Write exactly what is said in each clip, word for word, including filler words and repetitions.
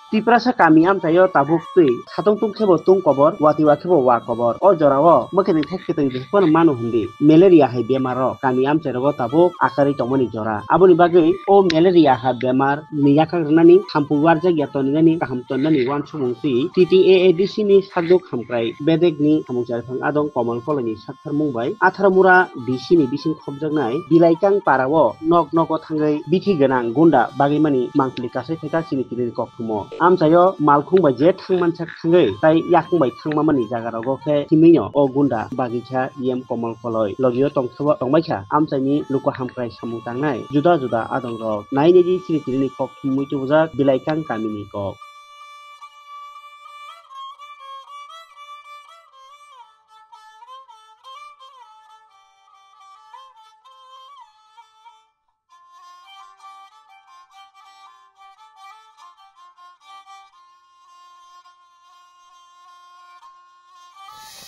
Tiprasa kami amchaio tabuk twi, satung tung khebo tung kobor, wati wa khebo wa kobor. O jorao bwkhani thek khitoi phano mano hindi. Malaria hai bemar rok kami amchai rogo tabuk akarwi tongmani jora. Aboni bagwi o malaria ha bemar ni yakak rwnani, thampui warjak ya toninani kaham tonnani uansukmung twi T T A A D C ni sakduk hamkrai bedek ni samung chariphang adong Komal Koloi ni sak Tharmung bai Atharamura B C ni bising khopjaknai Bilaikang para o nok nogo thangwi bithi gwnang gunda bagwi mani mangpili kasai phaikha chini tini ni kokthumo. Amchaio malkhung bai je thangmansak thangwi tai yakung bai thangma mani jaga rogo khe himwino o gunda bagwi kha E M Komal Koloi. Logio tongthebo tongbaikha amchaini luku hamkrai samung tangnai juda juda adong rok. Nainedi chini tini ni kokthumo tubujak Bilaikang kamini kok.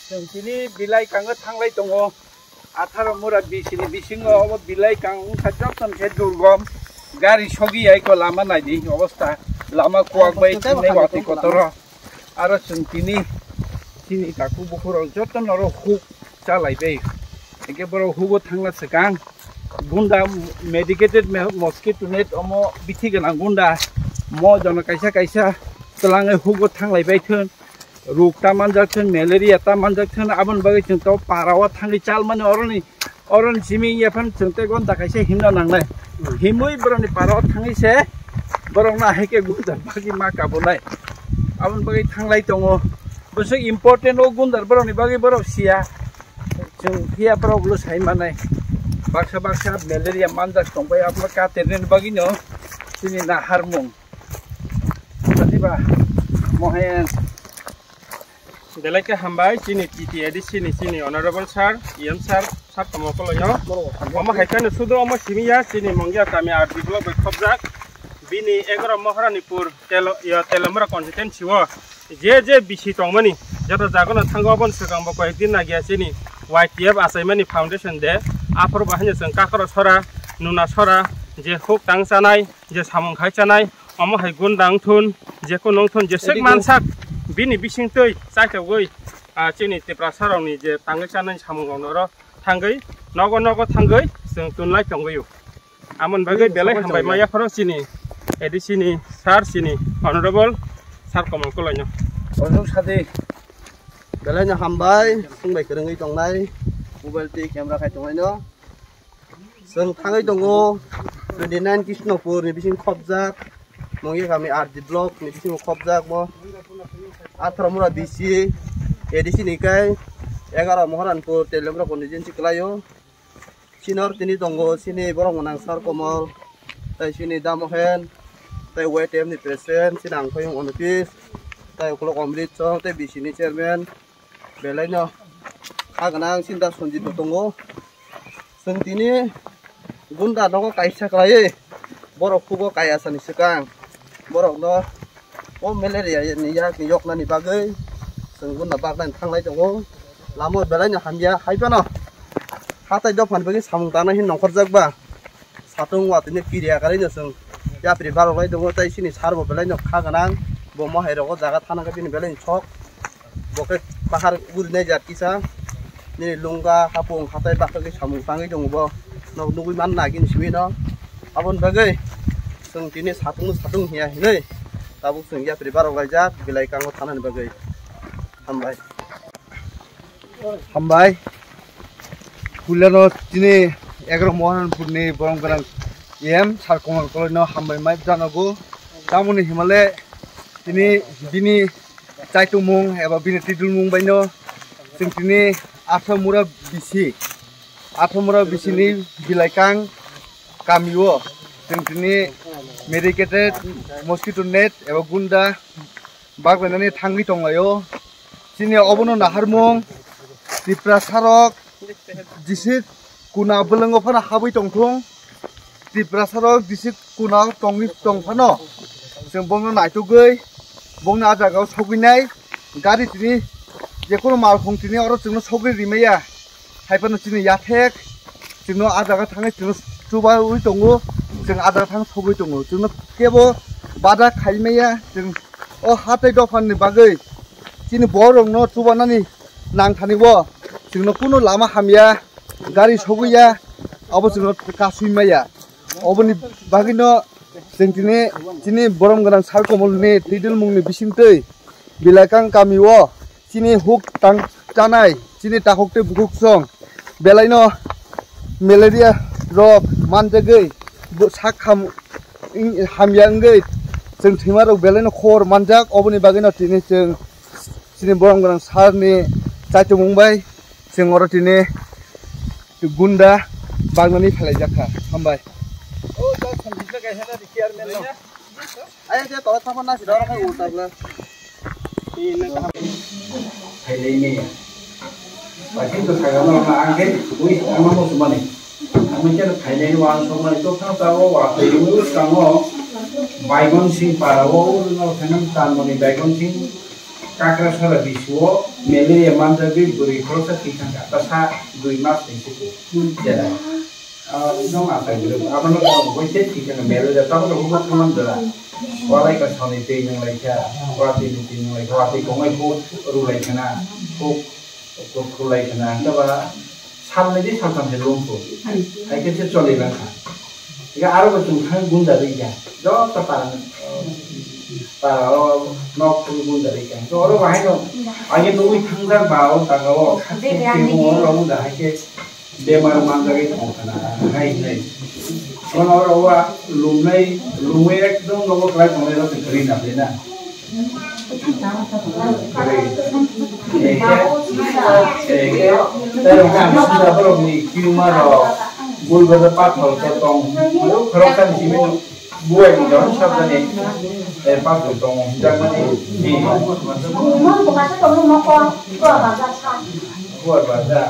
Chwng tini Bilai kango thanglai tongo. Atharamura B C ni bisingo obo Bilaikang wngkha joto ni se durgom. Gari sogwi ya eko lama naidi obostha. Lama kuwak bai thangnai watwi kotoro. Aro chwng tini chini takhuk bukhurok joto norok huk chalaibai. Hwnkhe borok hugo thangna swkang gunda medicated me-, mosquito net omo bithi gwnang gunda mo jono kaisa kaisa twlangwi hugo thanglaibai thun. Ruk ta manjak thun, malaria ta manjak thun, aboni bagwi chwng to para o thangwi chalmani oroni, oroni simi wngya phano chwng tei gonta kaisa himna nangnai. Hmm. Himwi borokni para o thangwi se borokno ahai khe gundar bagwi ma kabunai. Aboni bagwi thanglai tongo. Bwswk important o gundar borokni bagwi borok siya. Chwng phiya borok ulo sai manai. Baksa baksa malaria manjak tongbai abo katerni bagwino chini naharmung. Sadiba, Mohen. Belai khe hambai chini T T A D C ni chini honorable sir, E M sir, sir Komal Koloi no. Omo hai kheno sudo omo simi ya chini Mongya kami R D block bai khobjak. Bini egaro Maharanipur telo, ya, Telamura constituency o je je B C tongmani joto jaga no thango aboni swkang bo koyek din nagiya chini Y T F achaimani foundation de. Aphuru bo haino chwng kakro sora, nuna sora, je huk tang chanai, je samung khai chanai, omo hai gunda wngthun, je kunu wngthun, je swk mansak bini bisingtwi chaithogwi, ah, chini Tiprasa rokni je tangwi chanani samung rokno oro thangwi nogo nogo thangwi chwng tunlai tongwi o. Amoni bagwi belai hambai maya phoro chini A D C ni sir, chini honorable sir Komal Koloi no. Ojok sadi belai no hambai, chwng bai kwrwngwi tongnai, mobile tei camera khai tongnai no. Chwng thangwi tongo twenty nine Krishnapur ni bising khobjak, Mongya kami R D block ni bisingo khobjak bo. Atharamura B C, A D C ni kai egaro Moharanpur, Telamura constituency kwlaio. Chini oro tini tongo, chini borok gwnang sir Komal, tei chini Damohen, tei Y T F ni president, chini Angpayung Onopis, tei ukulok Omrit Chong, tei B C ni chairman. Belai no kha gwnang sinda Sanjit bo tongo. Chwng tini gunda nogo kaisa khlaiwi borok khugo kai asani swkang. Borok no o malaria ni yak ni yoknani bagwi chwng gunda baknani thanglai tongo. Lama belai no hamya hai phano hatai dophani bagwi samung tangnai hin nongkhorjak ba. Satung watwi no kiri akwlai no chwng yapri barok lai tongo, tei chini sir bo belai no kha gwnang, bo mohai rogo jaga thana khe bini belai no sok, bo khe bahar uri nai jat kisa, nini lunga hapung hatai bakha khe samung tangwi tongo bo, nok nugwi man na gini simi no, aboni bagwi chwng tini satung no satung hiya hinwi tabuk chwng yapri barok laijak Bilai kango thanani bagwi. Hambai. Hambai. Puilano chini egaro Mohanpurni borom gwnang E M sir Komal Koloino hambai mai janago. Tamoni himale tini bini chaitumung eba bini titulmung baino chwng tini Athamura bisi, Athamura bisini Bilaikang kamio chwng tini medicated mosquito net eba gunda baglainani thangwi tonglaio. Chini obono naharmung Tiprasarok jisi kuna bwlwngo phano habwi tongthung. Tiprasarok jisi kuna tongwi tongphano chwng bongno naitugwi bongno a jagao sogwinai gari tini jekono malkhung tini oro chwngno sogwi rimaya. Haiphano chini yathek chwngno a jaga thangwi chwngno chubawi tongo, chwng a jaga thang sogwi tongo, chwngno kebo bada khaimaya, chwng O hatai dophani bagwi chini borokno chubanani nangthani o chwngno kunu lama hamya, gari sogwi ya, abo chwngno kasui maya. Oboni bagwino chwng tini chini borom gwnang sal komolni twidulmungni bisingtwi Bilakang kami o chini huk tang chanai, chini takhuk tei bukhuk song belaino malaria rok manjagwi bo sak ham-, ing-, hamya wngwi chwng thwima rok belaino khobor manjak. Oboni bagwino tini chwng chini borom gwnang salni chaitumung bai chwng oro tini gunda bagnani phelaijak kha. Hambai. Ayo, je toro thangma nasi doro khai ulta bla. Phailai maya. Pakin to saga no na ang khe ui ang mo sumani. Ang khe phailai no ang sumani to thang ta o wa phailai no tango. Baigon sing para o no thanam tan mani baigon sing kakra sara bisuo malaria manjagwi bwrwi khoroksa thwi thangkha ta sa dui mas ni siko. Jera. Ah, nong atai bwrwi, abono nong boi se thikana melo ja, tamo rok bo thangman da. Walai ka soni tei nang lai kha, watwi ni tei nang lai kha, watwi kongai bo ru lai khana, kok, kok ru lai khana, hwnba sal ni di sal tham se lung ko. Hai khe se choli lang kha. Ega aro bo chung thang gun da ri ya. Joto para, para o nok gun da ri ya. To oro bahai no, age nugui thang jak ba o taga o, kha se ke mo ro da hai khe. Bemar manjagwi tong khana, hai hinai. Kono oro wa lumnai, lumwi ekdom nogo kwlai tongnai rok kwrwi na phaina. Kwrwi. Eke, eke, tei rok ang sida borok ni tumor rok, bul bodo pathor ko tong, khorok sani simi no. Buai ni jora sabjani, eh, pathor tongo, hwnjakmani, eh, buar baja.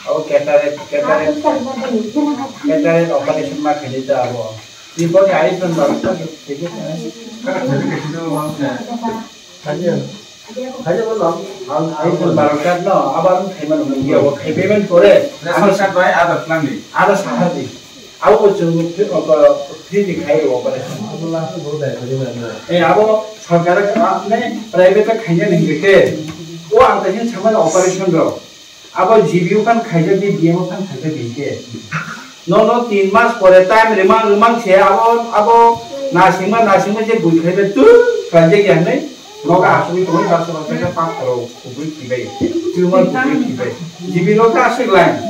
Abo cataract, cataract, cataract operation ma khainai ta abo. Ni bo ni eye phone ba, thik ase. Thik ase, thik ase. Ang, ang iPhone baro card no, abo ang khaimano, mungya o khai payment kore. Ration card bai Aadhaar twlangdi. Aadhaar sahardi. Abo bo chwng free, o, free ni khai o operation. Eh, abo sarkar, ah, ne private khaina ni hingke. O ang kaisa samano operation rok. Abo G B o phan khaijak di, B M o phan khaijak di hingke. Nono tin mas pore time remang remang se abo, abo nasingma nasingma je bui khaibe tu khaijak ya hinui nogo asugui tongoi baksa baksa khe patharo kubui khibai, tumor kubui khibai. G B no ta aswk line,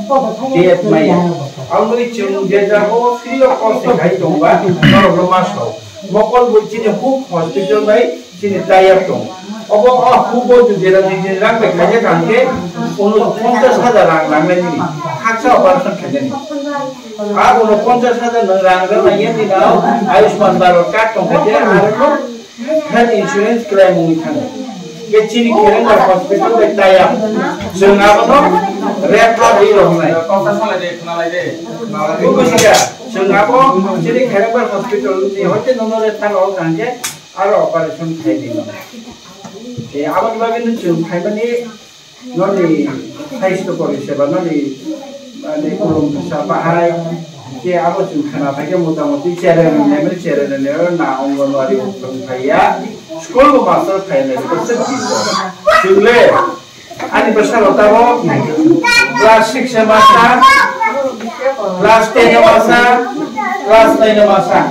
K F maya. Abo ni chwng je jago free of cost se khai tongba, norok no ma sao. Mokol bui chini huk hospital bai chini tie up tong. Obo o huk bo judi rang ni rang bai khaijak kha hingke, uno ponchas hajar rang nangnai nini. Khaksa operation khainani. A uno ponchas hajar nang rang rang nai yen dina Ayushman Bharat card tong khaide, aro no health insurance claim ungui thango. Ke chini Kherengbar hospital bai tie up. Chwng abono refer ri rok nai. Buko sika, chwng abo chini Kherengbar hospital ni hoite nono refer rok hingke, aro operation khai di. E, aboni bagwi no chwng phaimani noni saisto pori seba noni, mane, ulum sa bahai ke abo chwng khana phaikhe motamoti cherene neme cherene neme na Anganwadi thang phaiya, school bo master phainai ko se biso. Chwngle Ani bwsarok tabok class six o masa, class ten o masa, class nine o masa.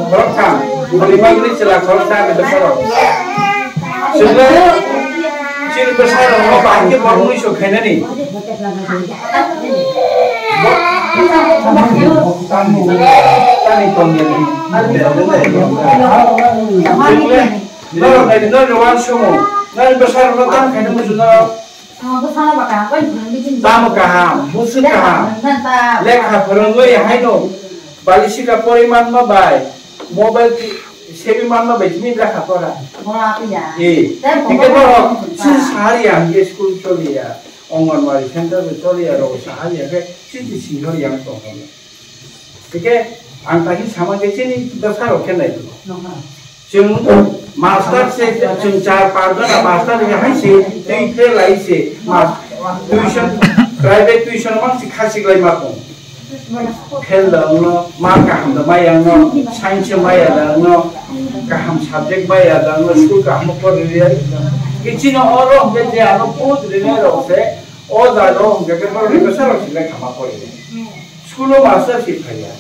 Khoroktham, bwrwi manwi chwla khoroksa ani bwsarok. Chwla chini bwsarokno bahai khe borok mui sok khainani. Tani tongya. Norok naidi, norok ni uansukmung, norok bwsarokno tam khaina muchungo. Tamo kaham, bwswk kaham. Lekha phwrwngwi haino balisika porimanma bai, mobile ti-, sebimanma bai tini lekha pora. Eh, hingke norok sini sahari ya, hingke school choliya, Anganwadi center bo choliya, rok sahari ya, hingke sini sihor yang tongkha. Hingke ang tani sama khe chini bwsarok khe nai. Chwng master se, chwng char par jona master ni hai se, tei fail lai se, mas-, tuition, private tuition mang si khasi lai ma tong. Fail da wngno, ma kaham da maya wngno, science maya da wngno. Kaham subject bai ya, dan school kaham pori ya. Kichino oro hwnkhe je ano put rinai rok se, o jaga hwnkhe ke borok ni bwsa rok silai khama pori. School o master si phaiya.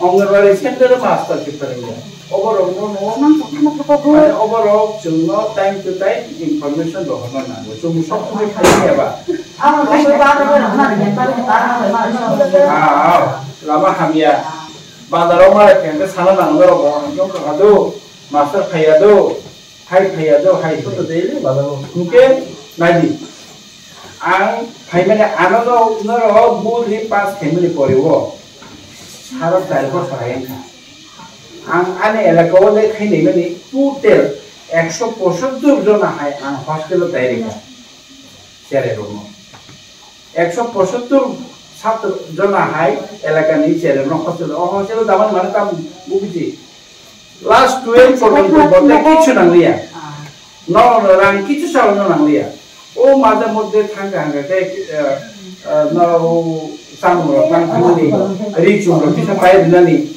Anganwadi center o master si phaiya. Oborok no no. Mane oborok chwngno time to time information rohorna nango. Chwng sok sok phaiya ba. Ah, ah, lama hamya. Bazar o mara khe sana nang norok bo hwnjong kha do, master phaiya do, hai phaiya do, hai phaiya do. Hwnkhe naidi. Ang phaimani ano no norok bul ri pass khaimani pore o. Saro char bosor hai wngkha. Ang ani elaka o le khainai mani total ekso pochottor jona hai ang hostel o taiwi kha. Cherai rokno. Ekso pochottor satro jona hai elakani cherai rok hostel o. O hostel o damani mane tam bubiji. Last twelve porjonto bote kichu nangliya. No, no, rang kichu salano nangliya. O maje moddhe thangkha hangkha khe, eh, eh, no, o chamung rok nang thangmani, ri chung rok kisa pai rinani.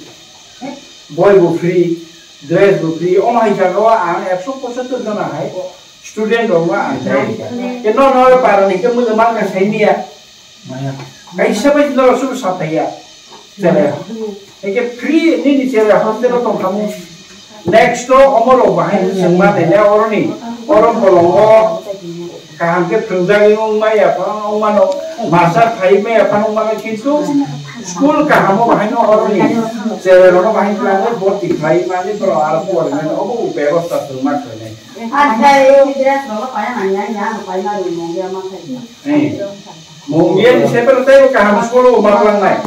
Boi bo free, dress bo free. Omo hai jaga o ang ekso pochottor jona hai student rok no ang tei. Ke no, no, para ni ke mujhe man ka sai niya. Kaisa bai norok suru saphaiya. Chele. Eke free nini chele hostel o tongkhamu. Next o omorok bahai no chwngma naina oroni. Oro bolongo kaham khe phwrwngjagwi wngma yaphang wngmano. Masa phai ma yaphang wngmano kintu school kahamo bahai no oroni. Chele rono bahai khlai borti khlai mani borok aro pori mani obo bebosta chwngma khlainai. Eh, mung ye ni sefer tei kaham school o ma klangnai.